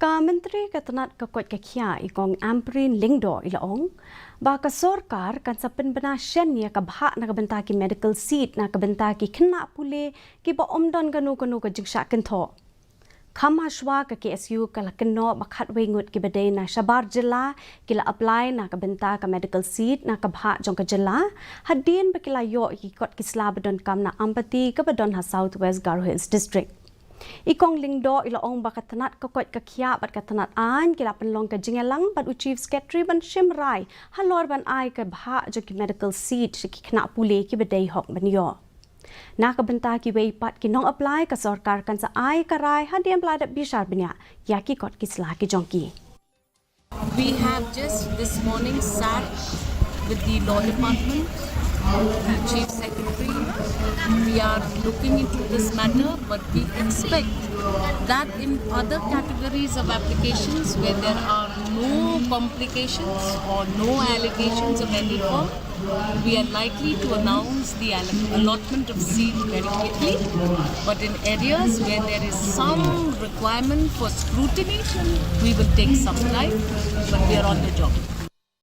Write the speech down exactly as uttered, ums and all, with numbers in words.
Ka Myntri ka tnat ka koit ka khiah i Kong Ampareen Lyngdoh i la ong ba ka sorkar kan sa pynbna shen ïa ka bhah na ka bynta ki medical seat na ka bynta ki khynnah pule kiba ym don kano kano ka jingshah kynthoh. Kham hashwa ka K S U ka la kynnoh ba khatwei ngut kiba dei na shabar jylla ki la apply na ka bynta ka medical seat na ka bhah jong ka jylla, hadien ba ki la ïoh ïa ki kot ki sla ba donkam na Ampati kaba don ha South West Garo Hills District. I Kong Lyngdoh i la ong ba ka tnat ka koit ka khiah bad ka tnat aiñ ki la pynlong ka jingïalang bad u Chief Secretary ban shim rai halor ban ai ka bhah jong ki medical seat sha ki khynnah pule kiba dei hok ban ïoh. Na ka bynta kiwei pat ki nong apply, ka sorkar kan sa ai ka rai hadien ba la dep bishar bniah ïa ki kot ki sla ki jong ki. We have just this morning sat with the law department, the chief secretary. We are looking into this matter, but we expect that in other categories of applications where there are no complications or no allegations of any form, we are likely to announce the allotment of seat very quickly. But in areas where there is some requirement for scrutiny, we will take some time, but we are on the job.